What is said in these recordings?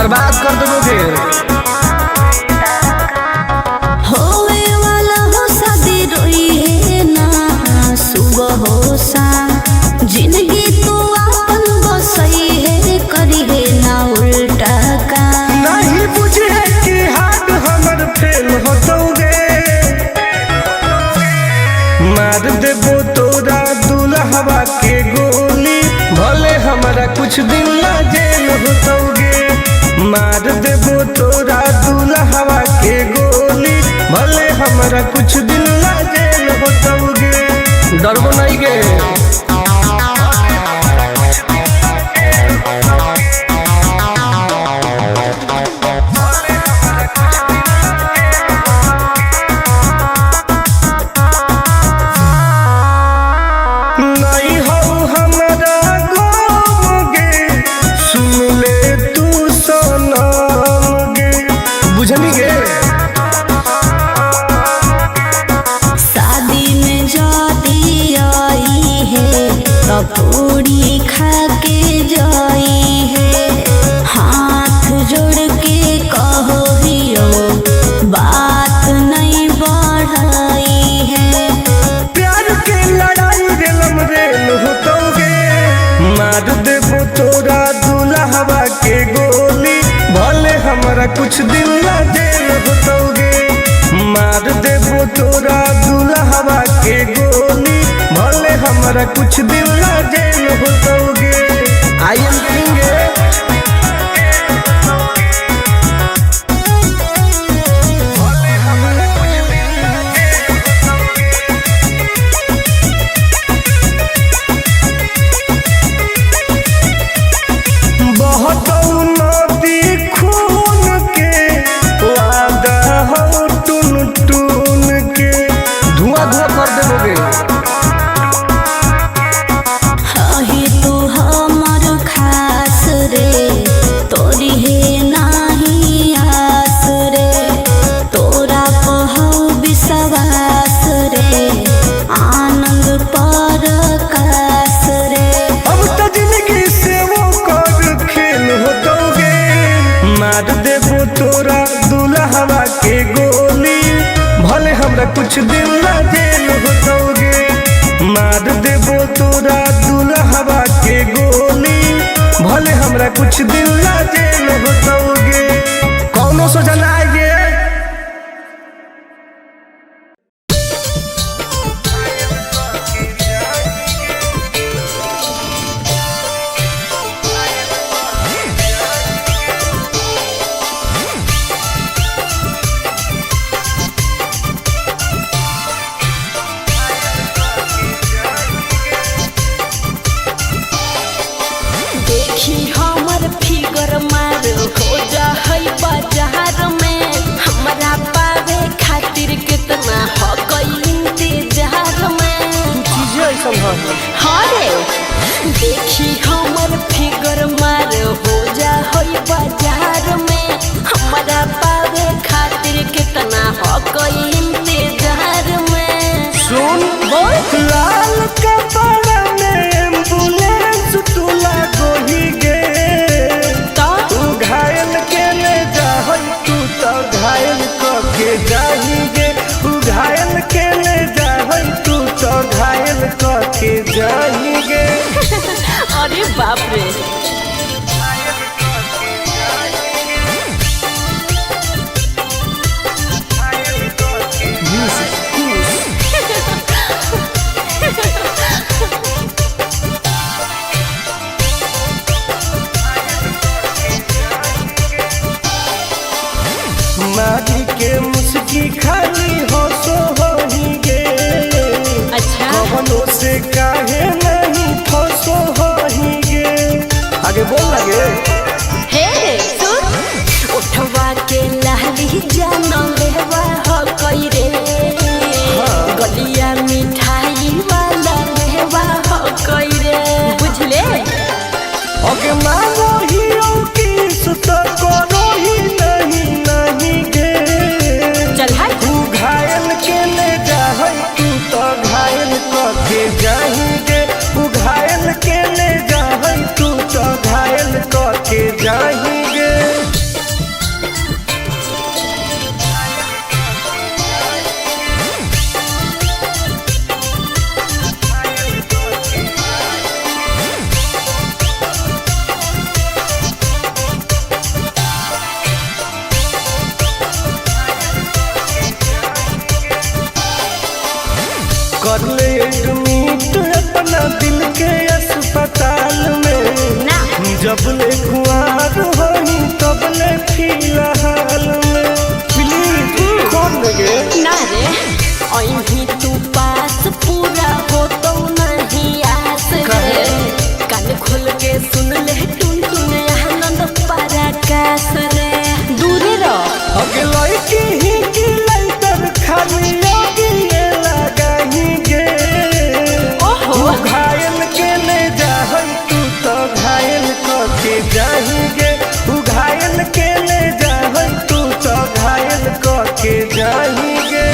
बर्बाद कर देबोगे। होवे वाला हो शादी रोई है ना सुबह हो शाम, जिंदगी तू आपन बसई है करी है ना उल्टा काम। नहीं बुझे कि हाथ हमर फेल होतौगे, मार देबो तोरा दुल्हवा के गोली, भले हमरा कुछ दिन ला जेल होतौगे। मार देबो तोरा दुल्हवा के गोली, भले हमरा कुछ दिन ला जेल होतौगे। डरबो नहीं गे। नहीं हो हमरा गम गे, सुन ले तू सनम गे, बुझनी गे। शादी में जाती आई है तो पूरी खा के जाई है, हाथ जोड़ के कहो हियो बात नहीं बढ़ाई है। प्यार के लड़ाई रेलम रेल होतौगे, मार देबो तोरा दुल्हवा के गोली, भले हमरा कुछ दिन ला जेल होतौगे। मार देबो तोरा दुल्हवा के गोली, भले हमरा कुछ दिन ला जेल होतौगे। I am king. बहुत नदी खून के वादा हो टून टून के, धुआं धुआं कर देबोगे। हही तू हमर खास रे, तोरी है नाही आस रे, तोरा पहौ विश्वास रे, आनंद पर कास रे। अब तो जिंदगी से वो कर खेल होतौगे, मार देबो तोरा दुल्हवा के गोली, भले हमरा कुछ दिन ला जेल होतौगे। मार देबो तोरा दुल्हवा के गोली, भले हमरा कुछ दिन ला जेल होतौगे। कौनो सोचा ना आएगे। देखी हमर फिगर मार हो जा है बाजार में, हमरा पावे खातिर कितना हो गई इंतजार में। चीजें ऐसा है। हाँ रे, देखी हमर फिगर मार हो जा है बाजार में, हमरा पावे खातिर कितना हो गई इंतजार में। सुन बोल। लाल कपड़ा में एम्बुलेंस तू लागोही गे, तो तू घायल के ले जाहई तू तो घायल क के जाही गे, तू घायल के ले जाहई तू तो घायल क के जाही गे। अरे बाप रे। मारी के मुस्की खाली हो सो होही गे, अच्छा। कवनो से काहे नहीं फसो होही गे। आगे बोल लगे। हे सुन, उठवा के लाली जानो लेवा हो कई रे, गलिया मिठाई वाला लेवा हो कई रे, बुझले। ओके मानो ही की सुत करो ही नहीं नहीं गे, चल हट। तू घायल के ले जाहई तू तो घायल क के जाही गे, तू घायल के ले जाहई तू तो घायल क के जबले कुआर होई तबले फिलहाल में। प्लीज खोल देंगे ना रे अही तू पास पूरा हो तो नहीं आस रे। कान खोल के सुन ले टुन टुन आनंद पराकाश रे। दूरे रह। अगे लड़की ही की लाइटर खाली अगिए लगाही गे। ओहो। तू घायल के ले जाहई तू तो घायल क के जाही गे। तू घायल के ले जाहई तू तो घायल क के जाही गे।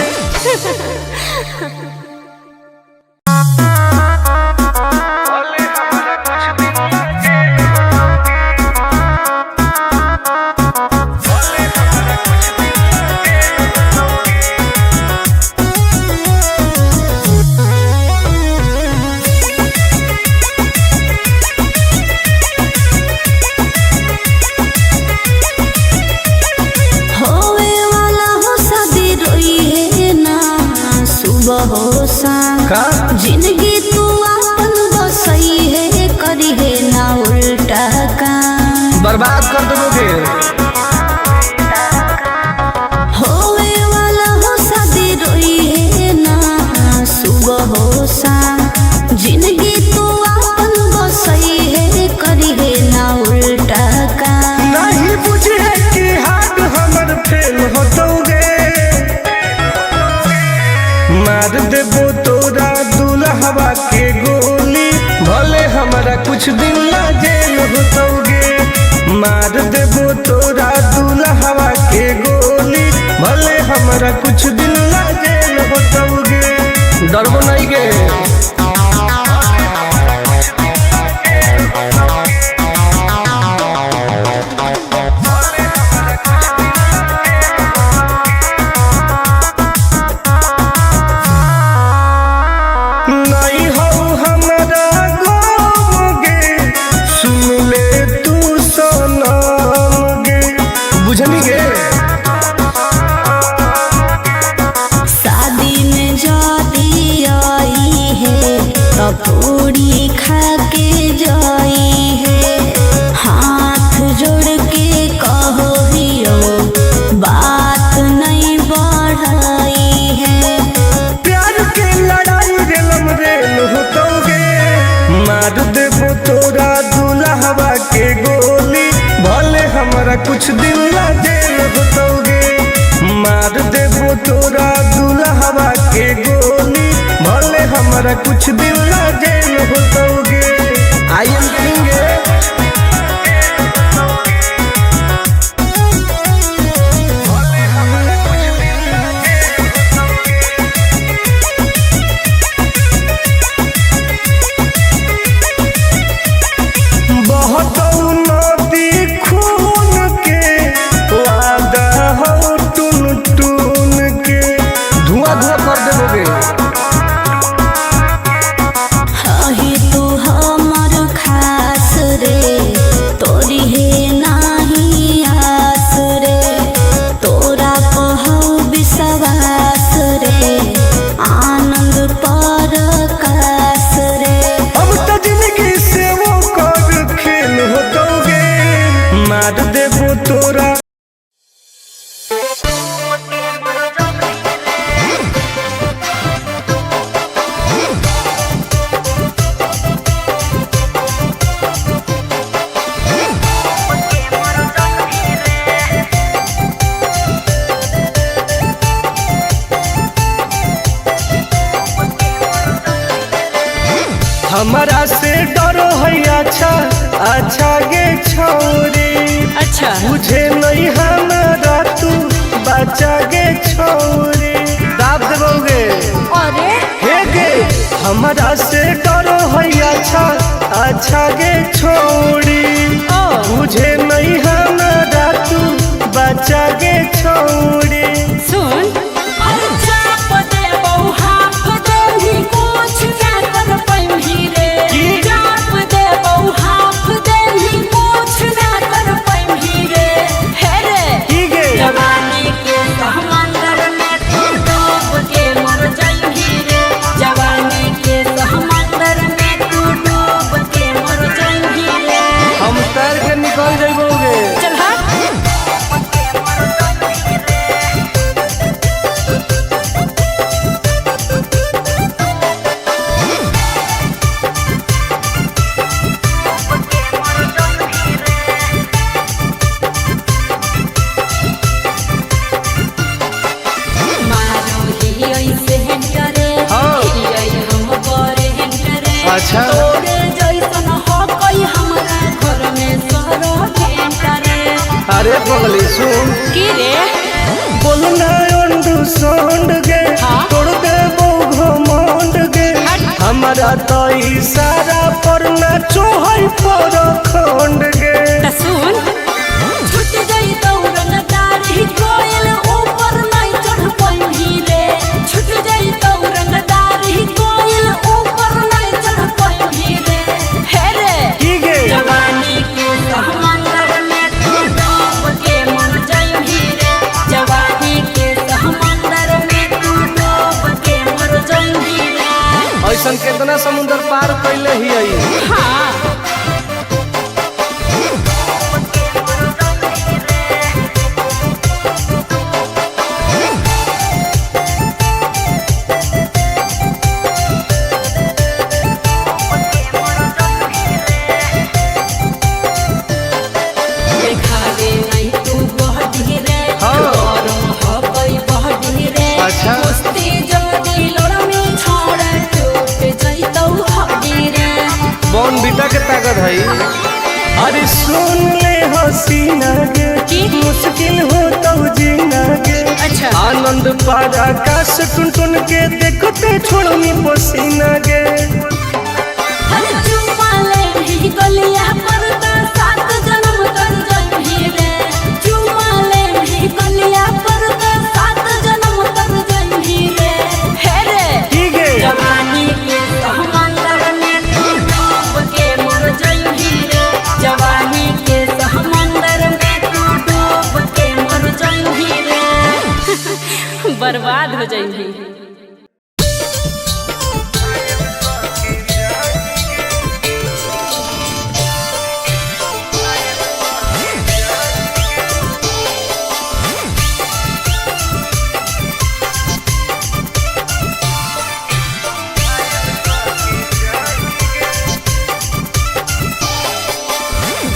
होवे वाला हो शादी रोई है ना सुबह हो शाम। का? जिंदगी तू आपन बसई है करी है ना उल्टा काम। बर्बाद कर दोगे। होवे वाला हो शादी रोई है ना सुबह हो शाम। जिंदगी तू आपन बसई है करी है ना उल्टा काम। नहीं बुझे कि हाथ हमर फेल होतौगे। मार देबो तोरा दुल्हवा के गोली भले हमरा कुछ दिन ला जेल होतौगे। मार देबो तोरा दुल्हवा के गोली भले हमरा कुछ दिन ला जेल होतौगे। डरबो नहीं गे। नहीं हो हमरा गम गे सुन ले तू सनम गे। बुझनी गे। शादी में जाती आई है पकौड़ी खा के जाई है। हाथ जोड़ के कहो हियो बात नहीं बढ़ाई है। प्यार के लड़ाई रेलम रेल होतौगे। मार देबो तोरा दुल्हवा के गोली भले हमरा कुछ दिन ला जेल होतौगे। मार देबो तोरा दुल्हवा के गोली भले हमरा कुछ दिन ला जेल होतौगे। I am king. बहुत नदी खून के वादा हो टून टून के। धुआं धुआं कर देबोगे। हही तू हमर खास रे तोरी है नाही आस रे। तोरा कहौ विश्वास रे आनंद पर कास रे। अब तो जिंदगी से वो कर खेल होतौगे। मार देबो तोरा। हमारा से डरो है अच्छा अच्छा गे छौरी। अच्छा। बुझे नहीं हमारा तू बच्चा गे छौरी। दाब देबोगे। अरे हे गे हमारा से डरो है अच्छा अच्छा गे छौरी। ओ। बुझे नहीं हमारा तू बच्चा गे छौरी। सुन चाप दे बहु हाफ देही कुछ ना कर पैम्ही रे। की? चाप दे बहु हाफ देही कुछ ना कर पैम्ही रे। हे रे की गे? जवानी के समंदर में तू डूब के मर जाइही रे। जवानी के समंदर में तू डूब के मर जाइही रे। पगली सुन। की रे? बोलना अंडू सोंड गे, हाँ? तोड़ दे घमंड गे। हट। हमारा तो इशारा पर नाचो है पर खंड गे। त सुन, छूट जाई दौड़न दाढ़ी कोयल ऊपर नहीं चढ़ पाई रे। छूट जाई दौड़न दाढ़ी कोयल ऊपर नहीं चढ़ पाई रे। हे रे, की गे? जवानी के समंदर में तू डूब के मर जाई रे। जवानी के समंदर में तू डूब के मर जाई रे। ऐसन केतना समुंदर पार कैले ही आई। हाँ। देखावे नहीं तू बहडी रे। हाँ। गरम हबई बहडी रे। अच्छा। कुश्ती जदी लड़मी छोड़ टूट जइतौ हड्डी रे। बॉन बीटा के ताकत है। अरे सुन ले हसीना गे, की? मुश्किल हो तो जीना गे। अच्छा। आनंद पार आकाश टुन टुन के देखते छोड़नी पसीना गे। हर चुम्मा ले ही गलिया पर ता सात जन्म तर जइही रे। चुम्मा ले ही गलिया पर ता सात जन्म तर जइही रे। हे रे, की गे? जवानी के समंदर में तू डूब के मर जइही रे। जवानी के समंदर में तू डूब के मर जइही रे। बर्बाद हो जइही।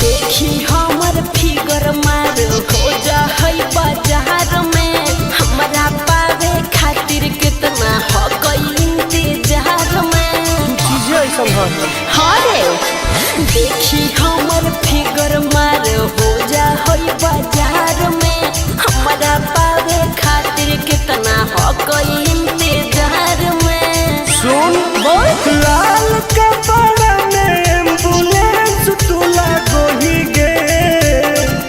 देखी हमर फिगर मार हो जा है बाजार में। हमरा पावे खातिर कितना हो गई इंतजार में। चीजें ऐसन है। हाँ रे, देखी हमर फिगर मार हो जा है बाजार में। हमरा पावे खातिर कितना हो गई इंतजार में। सुन, बोल। लाल कपड़ा में एम्बुलेंस तू लागोही गे।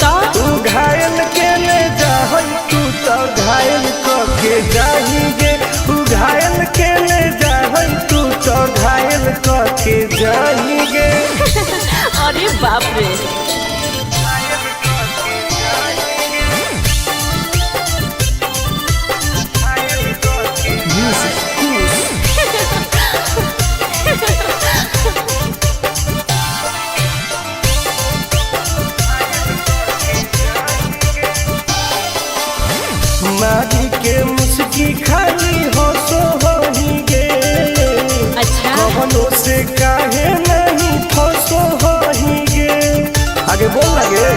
तो तू घायल के ले जाहई, तू तो घायल क के जाही गे। तू घायल के ले जाहई, तू तो घायल क के जाही गे। अरे बाप रे। मारी के मुस्की खाली हो सो होही गे। अच्छा। कवनो से काहे नहीं फसो होही गे। आगे बोल लगे।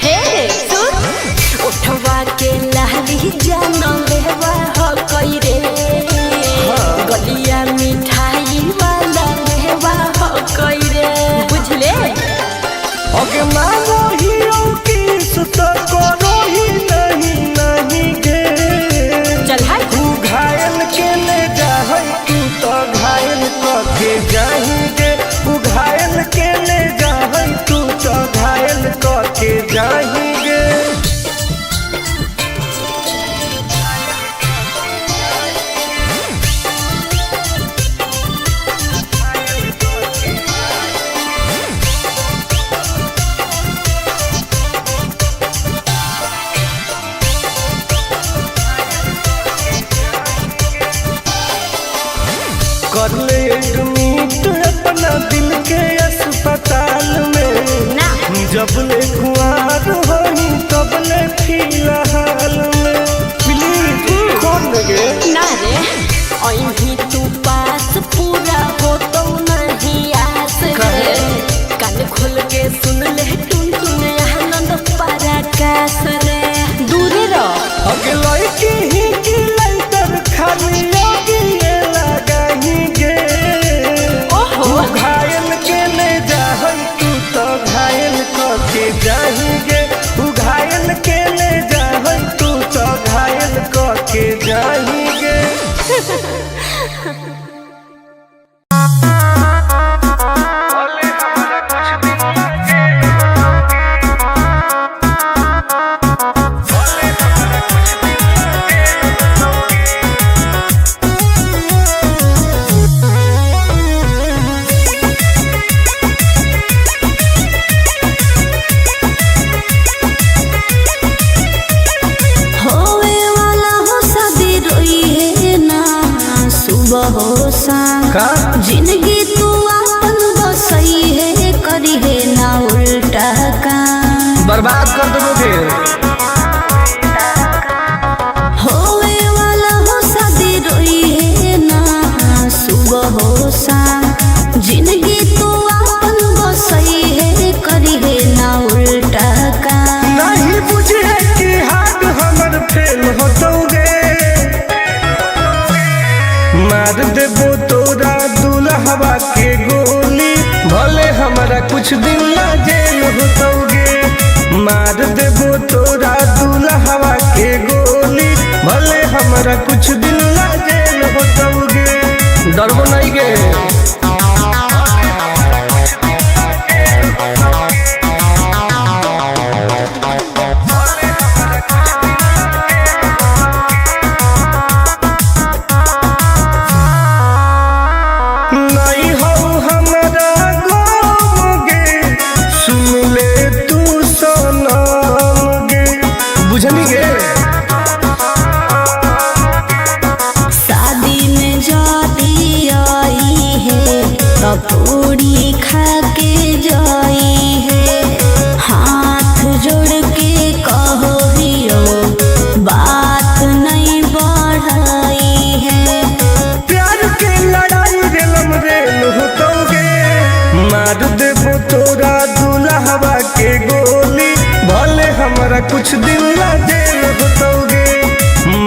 हे सुन, उठवा के लाली जान लेवा हो कई रे। हाँ। गलिया मिठाई वाला लेवा हो कई रे। बुझले? अगे मांगो ही की सुत करो ही नहीं नहीं गे। चल हाय। तू घायल के ले जाहई, तू तो घायल क के जाही गे। तू घायल के ले जाहई, तू तो घायल क के जाही गे। कर ले एडमिट अपना दिल के अस्पताल में। ना। जब ले कुआर होही तब ले फिलहाल में। प्लीज खोल लगे। ना रे, अहीं तू पास पूरा हो तो नहीं आस रे। कान खोल के सुन ले टुन टुन आनंद पराकाश रे। दूरे रह। अगे लड़की ही की लाइटर खाली लगी लगाही गे। ओहो। तू घायल के ले जाहई, तू तो घायल क के जाही गे। तू घायल के जाही गे। होवे वाला हो शादी रोई है ना सुबह हो शाम। का? जिंदगी तू आपन बसई है करी है ना उल्टा काम। बर्बाद कर देबो गे। होवे वाला हो शादी रोई है ना सुबह हो शाम। जिंदगी तू आपन बसई है करी है ना उल्टा काम। नहीं बुझे कि हाथ हमर फेल होतौगे, मार देबो तोरा दुल्हवा के गोली, भले हमरा कुछ दिन ला जेल होतौगे। मार देबो तोरा दुल्हवा के गोली, भले हमरा कुछ दिन ला जेल होतौगे। डरबो नहीं गे। नहीं हो हमरा गम गे, सुन ले तू सनम गे, बुझनी गे। शादी में जाती आई है कपूरी खा के जाई है। हाथ जोड़ के कहो हियो बात नहीं बढ़ाई है। प्यार के लड़ाई रेलम रेल होतौगे, मार देबो तोरा दुल्हवा के गोली, भले हमरा कुछ दिन ला जेल होतौगे।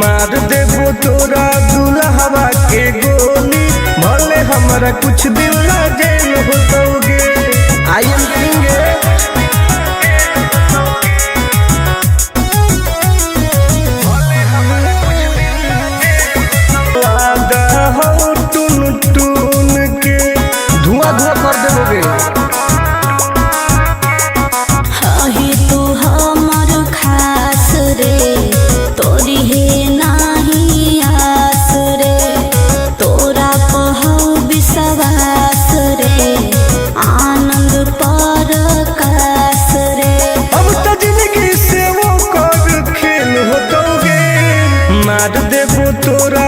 मार देबो तोरा दुल्हवा के गोली, भले हमरा कुछ दिन ला जेल होतौगे। I am king. वादा हो टुन टुन के धुआं धुआं कर देबोगे। हही तू हमर खास रे तोरी है नाही आस रे। तोरा पहौ विश्वास रे आनंद पर कास रे। अब तो जिंदगी से वो कर खेल होतौगे, मार देबो तोरा।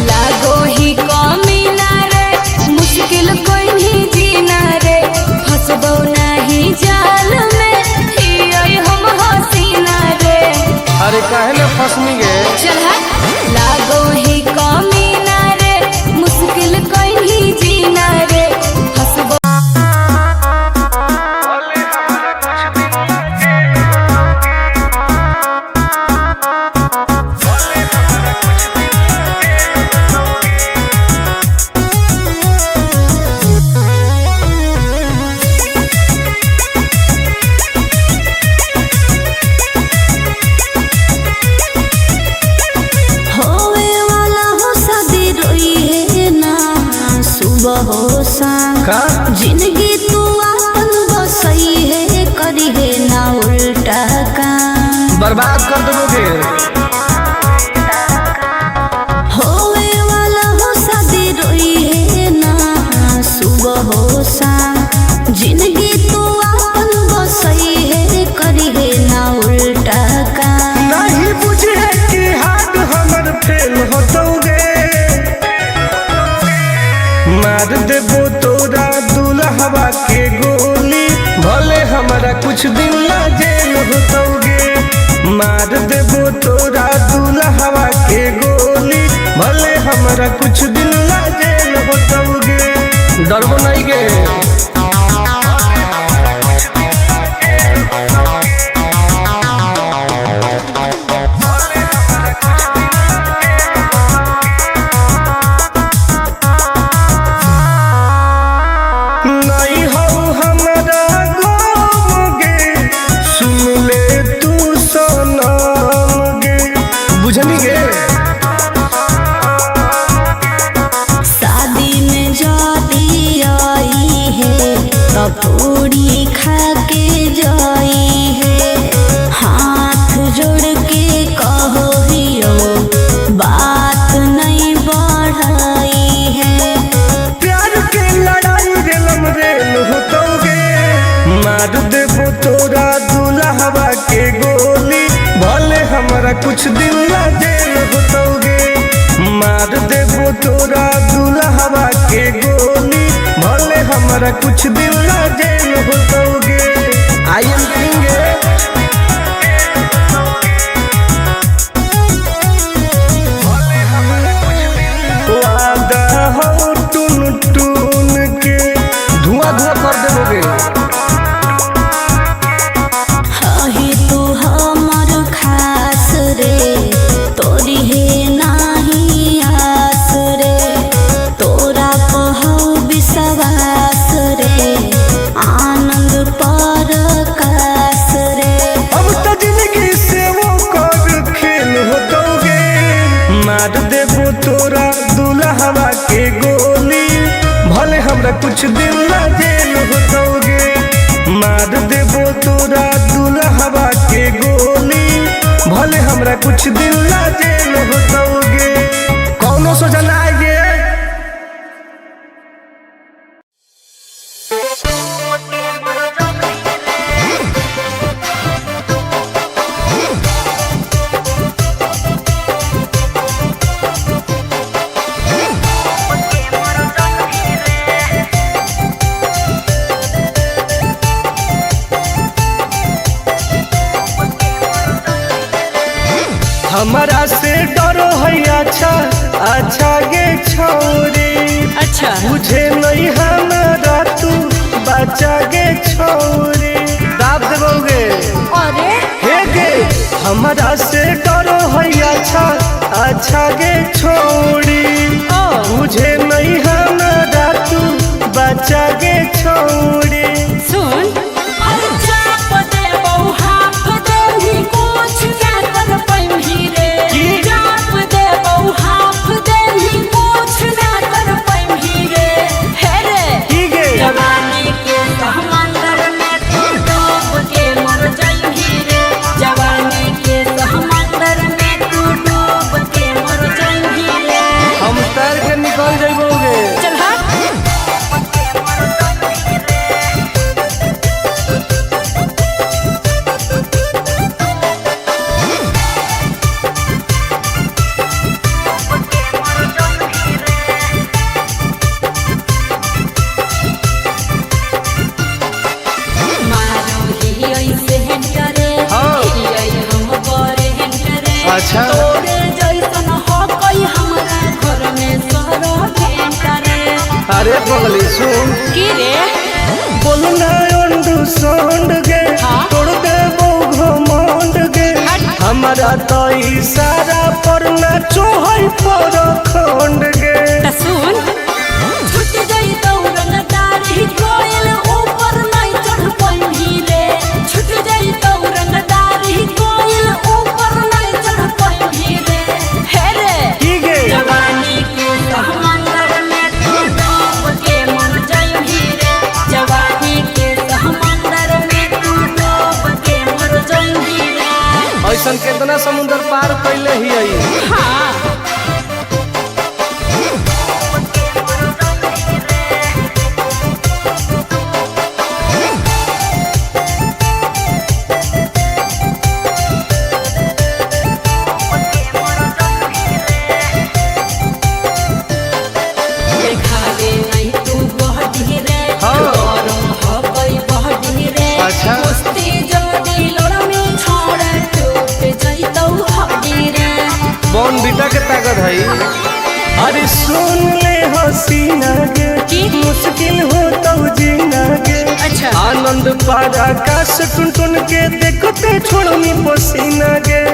लागो ही कमी ना रे, मुश्किल कोई नहीं जीना रे, फंसबो नहीं जाल में हियै हम हसीना रे। अरे काहे ना फंसनी गे। चल हट। लागो ही कमी ना रे, मुश्किल कोई नहीं जीना रे, फंसबो होवे वाला हो शादी रोई है ना सुबह हो शाम। का? जिंदगी तू आपन बसई है करी है ना उल्टा काम। बर्बाद कर देबोगे। होवे वाला हो शादी रोई है ना सुबह हो शाम। जिंदगी तू आपन बसई है करी है ना उल्टा काम। नहीं बुझे कि हाथ हमर फेल होतौगे, मार देबो तोरा दुल्हवा के गोली, भले हमरा कुछ दिन ला जेल होतौगे। मार देबो तोरा दुल्हवा के गोली, भले हमरा कुछ दिन ला जेल होतौगे। डरबो नहीं गे। पूरी खा के जाई है। हाथ जोड़ के कहो हियो बात नहीं बढ़ाई है। प्यार के लड़ाई रेलम रेल होतौगे, मार देबो तोरा दुल्हवा के गोली, भले हमरा कुछ दिन ला जेल होतौगे। मार देबो तोरा दुल्हवा के गोली, भले हमरा कुछ दिन ला जेल होतौगे। I am king. वादा हो टुन टुन के धुआं धुआं कर देबोगे। हही तू हमर खास रे, तोरी हे नाही आस रे, तोरा पहौ विश्वास रे, आनंद पर कास रे। अब तो जिंदगी से वो कर खेल होतौगे, मार देबो तोरा दुल्हवा के गोली, भले हमरा कुछ दिन ला जेल होतौगे। मार देबो तोरा दुल्हवा के गोली, भले हमरा कुछ दिन ला जेल होतौगे। कौनो सोचा ना आएगे। हमारा से डरो है अच्छा अच्छा गे छोरी, अच्छा बुझे नहीं हमारा तू बच्चा गे छोरी, दाब देबोगे। अरे हे गे हमारा से डरो है अच्छा अच्छा गे छोरी, ओ बुझे नहीं हमारा तू बच्चा गे छोरी। सुन चाप दे बहु हाफ दे कुछ ना कर पैम्ही रे, चाप दे बहु हाफ दे कुछ ना कर पैम्ही रे। हे रे की गे जवानी के समंदर में तू डूब के मर जाइही रे, जवानी के समंदर में तू डूब के मर जाइही रे। हम तैर के निकल जाइबोगे। चल हट। मारो ही ऐसे करे, हाँ। ही हम बड़े करे। अच्छा। तोरे जैसन हो कोई हमरा घर में सरो करे। अरे पगली सुन की रे बोलना अंडू सोंड गे, हाँ? तोड़ देबो घमंड गे, हमारा तो इशारा पर नाचो है पर खंड गे। त सुन छूट जाई दौड़न दाढ़ी कोयल ऊपर नहीं चढ़ पैम्ही रे, छूट जाई दौड़न दाढ़ी कोयल ऊपर नहीं चढ़ पैम्ही रे। हे रे की गे जवानी के समंदर में तू डूब के मर जाइही रे, जवानी के समंदर में तू डूब के मर जाइही रे। ऐसन केतना समुंदर पार कैले ही आई। हाँ देखावे नहीं तू बहडी रे, हाँ। गरम हकई बहडी रे। अच्छा। कुश्ती जदी लड़मी छोड़ टूट जइतौ हड्डी रे। बॉन बीटा के ताकत है। अरे सुन ले हसीना गे, की? मुश्किल हो तो जीना गे, अच्छा। आनंद पार आकाश टुन टुन के देखते छोड़नी पसीना गे।